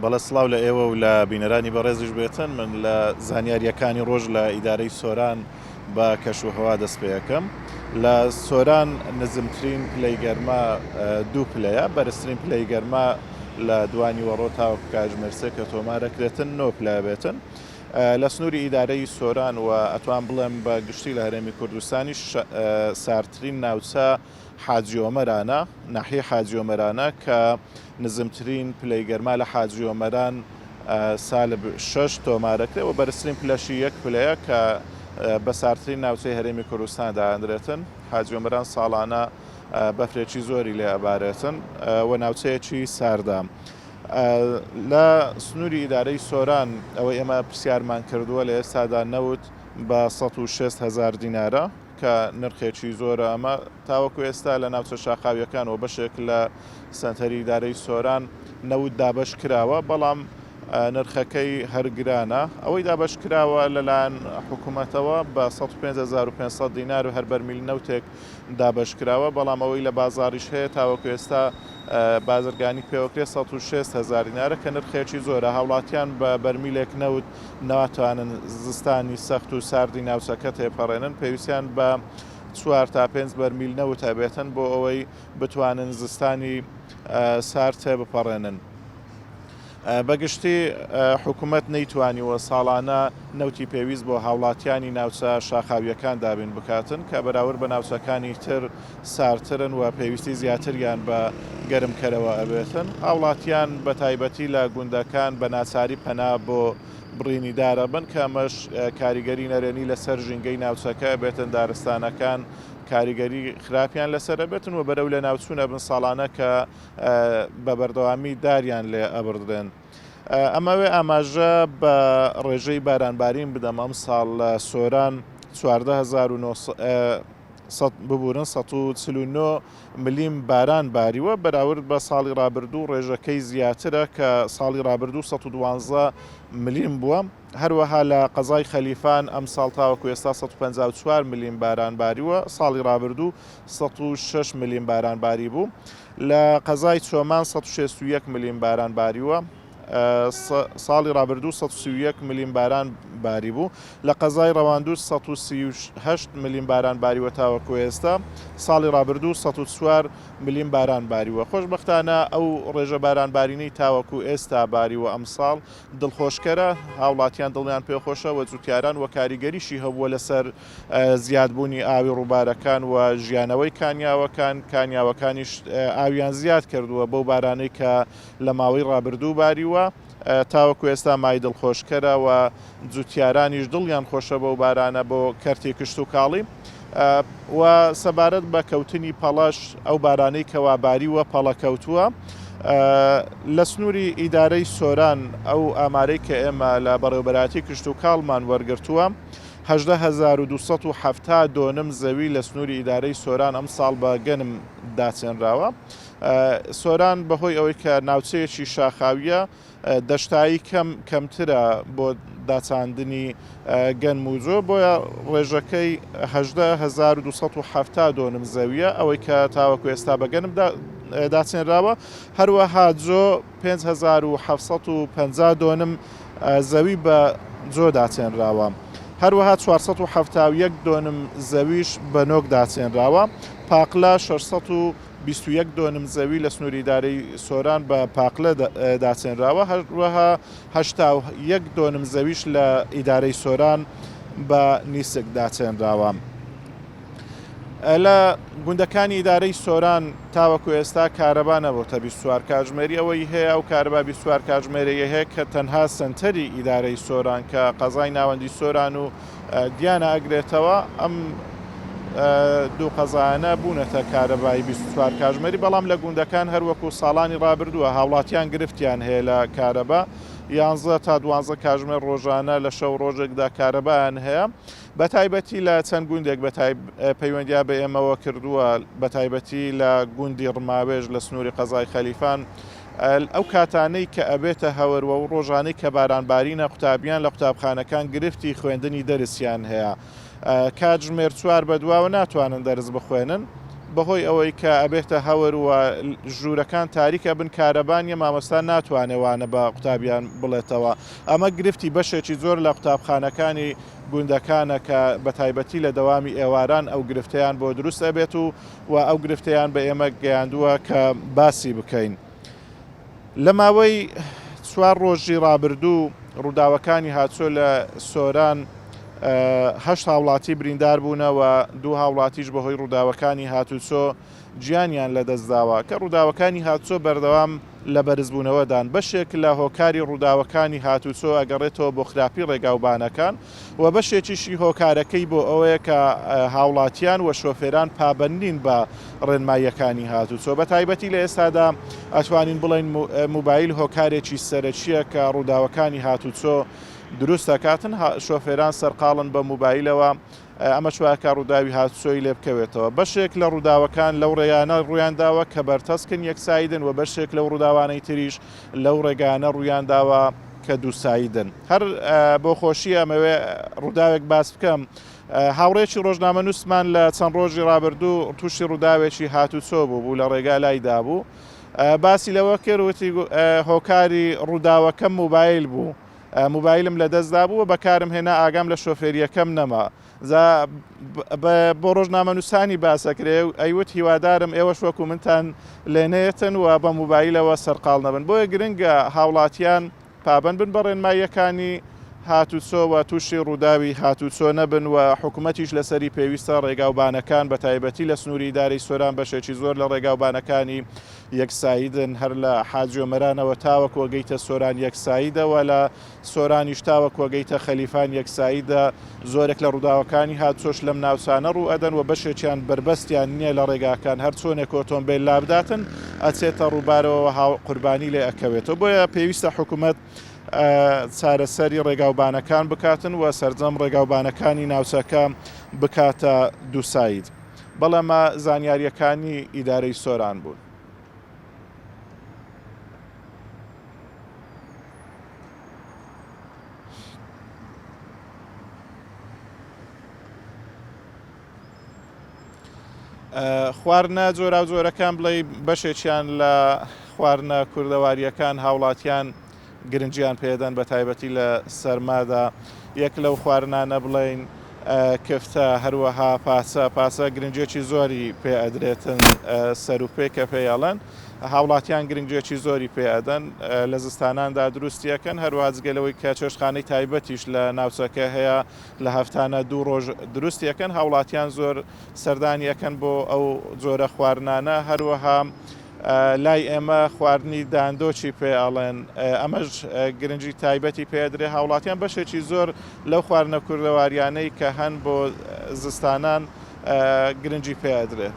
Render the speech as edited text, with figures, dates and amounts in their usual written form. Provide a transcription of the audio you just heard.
بەڵێ سڵاو لە ئێوە و لە بینەرانی بەڕێزیش بێتن. من لە زانیارییەکانی ڕۆژ لە ئیدارەی سۆران بە کەشوهەوا دەست پێ ئەکەم. لە سۆران نزمترین پلەی گەرما دوو پلەیە، بەرزترین پلەی گەرما لە دوانیوەڕۆ تاوەکو کاتژمێر سێ کە تۆمار ئەکرێتن نۆ پلە بێتن. لە سنووری ئیدارەی سۆران و ئەتوان بڵێم بە گشتی لە هەرێمی کوردستانیش ساردترین ناوچە حاجی ئۆمەرانە، ناحیەی حاجی ئۆمەرانە کە نزمترین پلەی گەرما لە حاجی ئۆمەران سالب شەش تۆمارەکرێ و بەرزترین پلەشی یەک پلەیە کە بە ساردترین ناوچەی هەرێمی کوردستان دائەنرێتن. حاجی ئۆمەران ساڵانە بەفرێکی زۆری لێ ئەبارێتن و ناوچەیەکی ساردە. لە سنووری ئیدارەی سۆران ئەوەی ئێمە پرسیارمان کردووە لە ئێستادا نەوت بە 160 هەزار دینارە کە نرخێکی زۆرە ئەمە تاوەکو ئێستا لە ناوچە شاخاوییەکان و بەشێک لە سەنتەری ئیدارەی سۆران نەوت دابەش کراوە، بەڵام نرخەکەی هەر گرانە. ئەوەی دابەش کراوە لەلایەن حکومەتەوە بە 105,500 دینار هەر بەرمیل نەوتێک دابەش کراوە، بەڵام ئەوەی لە بازاڕیش هەیە تاوەکو ئێستا بازرگانی پێوەکرێت 160 هەزار دینارە کە نرخێکی زۆرە. هاوڵاتیان بە بەرمیلێک نەوت ناتوانن زستانی سەخت و ساردی ناوچەکە تێپەڕێنن، پێویستیان بە چوار تا پێنج بەرمیل نەوت هەبێتن بۆ ئەوەی بتوانن زستانی سارد تێبپەڕێنن. بەگشتی حکومەت نەیتوانیوە ساڵانە نەوتی پێویست بۆ هاوڵاتیانی ناوچە شاخاوییەکان دابین بکاتن کە بەراورد بە ناوچەکانی تر ساردترن و پێویستی زیاتریان بە گەرمکەرەوە ئەبێتن. هاوڵاتیان بەتایبەتی لە گوندەکان بە ناچاری پەنا بۆ بڕینی دار ئەبەن کە ئەمەش کاریگەری نەرێنی لەسەر ژینگەی ناوچەکە ئەبێتن، دارستانەکان کاریگەری خراپیان لەسەر ئەبێتن و بەرەو لەناوچوون ئەبن ساڵانە کە بە بەردەوامی داریان لێ ئەبڕدرێن. ئەمەوێ ئاماژە بە ڕێژەی بارانبارین بدەم ئەمساڵ لە سۆران 14900 ببورن 149 ملیم باران باریوە بەراورد بە ساڵی ڕابردوو ڕێژەکەی زیاترە کە ساڵی ڕابردوو 112 ملیم بووە. هەروەها لە قەزای خەلیفان ئەمساڵ تاوەکو ئێستا 154 ملیم باران باریوە، ساڵی ڕابردوو 106 ملیم باران باریبوو. لە قەزای چۆمان 161 ملیم باران باریوە، ساڵی ڕابردوو 131 ملیم باران باریبوو. لە قەزای ڕەواندوز 138 ملیم باران باریوە تاوەکو ئێستا، ساڵی ڕابردوو 104 ملیم باران باریوە. خۆشبەختانە ئەو ڕێژە بارانبارینەی تاوەکو ئێستا باریوە ئەمساڵ دڵخۆشکەرە، هاوڵاتیان دڵیان پێخۆشە و جوتیاران و کاریگەریشی هەبووە لەسەر زیادبوونی ئاوی ڕووبارەکان و ژیانەوەی کانیاوەکان، کانیاوەکانیش ئاویان زیاد کردووە بەو بارانەی کە لە ماوەی ڕابردوو باریوە تاوەکو ئێستا مای دڵخۆشکەرە و جوتیارانیش دڵیان خۆشە بەو بارانە بۆ کەرتی کشتوکاڵی و سەبارەت بە کەوتنی پەڵەش ئەو بارانەی کەوا باریوە پەڵە کەوتووە لە سنووری ئیدارەی سۆران ئەو ئامارەی کە ئێمە لە بەڕێوبەرایەتی کشتوکاڵمان وەرگرتووە 18270 دۆنم زەوی لە سنووری ئیدارەی سۆران ئەمساڵ بە گەنم داچێنراوە. سۆران بەهۆی ئەوەی کە ناوچەیەکی شاخاوییە دەشتایی کەم کەمترە بۆ داچاندنی گەنم و جۆ، بۆیە ڕێژەکەی 18270 دۆنم زەوییە، ئەوەی کە تاوەکو ئێستا بە گەنم داچێنراوە، هەروەها جۆ 5750 دۆنم زەوی بە جۆ داچێنراوە. هەروەها 471 دۆنم زەویش بە نۆک داچێنراوە. پاقلە 621 دۆنم زەوی لە سنووری ئیدارەی سۆران بە پاقلە داچێنراوە، هەروەها 81 دۆنم زەویش لە ئیدارەی سۆران بە نیسک داچێنراوە. لە گوندەکانی ئیدارەی سۆران تاوەکو ئێستا کارەبا نەبۆتە 24 کاتژمێری، ئەوەی هەیە ئەو کارەبا 24 کاتژمێرەی هەیە کە تەنها سەنتەری ئیدارەی سۆران کە قەزای ناوەندی سۆران و دیانە ئەگرێتەوە، ئەم دوو قەزایانە بوونەتە کارەبای 24 کاتژمێری، بەڵام لە گوندەکان هەروەکو ساڵانی ڕابردووە هاوڵاتیان گرفتیان هەیە لە کارەبا، یانزە تا دوانزە کاتژمێر ڕۆژانە لە شەو ڕۆژێکدا کارەبایان هەیە. بەتایبەتی لە چەند گوندێک پەیوەندیان بە ئێمەوە کردووە، بەتایبەتی لە گوندی ڕماوێژ لە سنووری قەزای خەلیفان، ئەو کاتانەی کە ئەبێتە هەور و ئەو ڕۆژانەی کە بارانبارینە قوتابیان لە قوتابخانەکان گرفتی خوێندنی دەرسیان هەیە، کاتژمێر چوار بەدواوە ناتوانن دەرس بخوێنن. بەهۆی ئەوەی کە ئەبێتە هەور و ژوورەکان تاریک ئەبن کارەبا نیە مامۆستا ناتوانێ وانە بە قوتابیان بڵێتەوە ئەمە گرفتی بەشێکی زۆر لە قوتابخانەکانی گوندەکانە کە بەتایبەتی لە دەوامی ئێواران ئەو گرفتەیان بۆ دروست ئەبێت و و ئەو گرفتەیان بە ئێمە گەیاندووە کە باسی بکەین. لە ماوەی چوار ڕۆژی ڕابردوو ڕووداوەکانی هاتچۆ لە سۆران هەشت هاوڵاتی بریندار بوونە و دوو هاوڵاتیش بەهۆی ڕووداوەکانی هاتوچۆ گیانیان لەدەستداوە کە ڕووداوەکانی هاتوچۆ بەردەوام لە بەرزبوونەوەدان، بەشێک لە هۆکاری ڕووداوەکانی هاتوچۆ ئەگەڕێتەوە بۆ خراپی ڕێگاوبانەکان و بەشێکیشی هۆکارەکەی بۆ ئەوەیە کە هاوڵاتیان و شۆفێران پابەند نین بە ڕێنماییەکانی هاتوچۆ بە تایبەتی لە ئێستادا ئەتوانین بڵێین موبایل هۆکارێکی سەرەکییە کە ڕووداوەکانی هاتوچۆ دروست دەکاتن، شۆفێران سەرقاڵن بە موبایلەوە ئەمەش وایکا ڕووداوی هاتوچۆی لێبکەوێتەوە. بەشێک لە ڕووداوەکان لەو ڕێیانە ڕوویانداوە کە بەرتەسکن یەکسایدن و بەشێک لەو ڕووداوانەی تریش لەو ڕێگایانە ڕوویانداوە کە دووسایدن. هەر بۆ خۆشی ئەمەوێ ڕووداوێک باس بکەم. هاوڕێکی ڕۆژنامەنووسمان لە چەند ڕۆژی ڕابردوو تووشی ڕووداوێکی هاتوچۆ بوو بوو لە ڕێگا لای دابوو. باسی لەوە کرد وتی هۆکاری ڕووداوەکەم موبایل بوو. موبایلم لەدەست دابوو و بەکارم هێنا ئاگام لە شۆفێریەکەم نەما جا بۆ ڕۆژنامەنووسانی باسەکرێ ئەیوت هیوادارم ئێوەش وەکو منتان لێنەیەتن و بە موبایلەوە سەرقاڵ نەبن بۆیە گرنگە هاوڵاتیان پابەند بن بە ڕێنماییەکانی هاتوچۆ و تووشی ڕووداوی هاتوچۆ نەبن و حکوومەتیش لەسەری پێویستە ڕێگاوبانەکان بە تایبەتی لە سنووری ئیدارەی سۆران بەشێکی زۆر لە ڕێگاوبانەکانی یەکسایدن هەر لە حاجی ئۆمەرانەوە تاوەکو ئەگەیتە سۆران یەکسایدە و لە سۆرانیش تاوەکو ئەگەیتە خەلیفان یەکسایدە، زۆرێک لە ڕووداوەکانی هاتوچۆش لەم ناوچانە ڕوو ئەدەن و بەشێکیان بەربەستیان نییە لە ڕێگاکان هەر چۆنێک ئۆتۆمبێل لابداتن ئەچێتە ڕووبارەوە و هاو قوربانی لێ ئەکەوێتەوە بۆیە پێویستە حکومەت چارەسەری ڕێگاوبانەکان بکاتن و سەرجەم ڕێگاوبانەکانی ناوچەکە بکاتە دووساید. بەڵێ ئەمە زانیارییەکانی ئیدارەی سۆران بوون. خواردنە جۆراوجۆرەکان بڵێ بەشێکیان لە خواردنە کوردەوارییەکان هاوڵاتیان گرنگیان پێدەن بە تایبەتی لە سەرمادا یەک لەو خواردنانە بڵێین کفتە هەروەها پاسە پاسە گرنگێکی زۆری پێ ئەدرێتن سەروپێ کە پێی ئەڵێن هاوڵاتیان گرنگێکی زۆری پێ ئەدەن لە زستاناندا دروستیەکەن هەروەها جگە لەوەی کە چێشتخانەی تایبەتیش لە ناوچەکە هەیە لە هەفتانە دوو ڕۆژ دروستیەکەن هاوڵاتیان زۆر سەردانی ئەکەن بۆ ئەو جۆرە خواردنانە هەروەها لای ئێمە خواردنی داندۆچی پێ ئەڵێن، ئەمەش گرنگی تایبەتی پێ ئەدرێ، هاوڵاتیان بەشێکی زۆر لەو خواردنە کوردەواریانەی کە هەن بۆ زستانان گرنگی پێ ئەدرێ.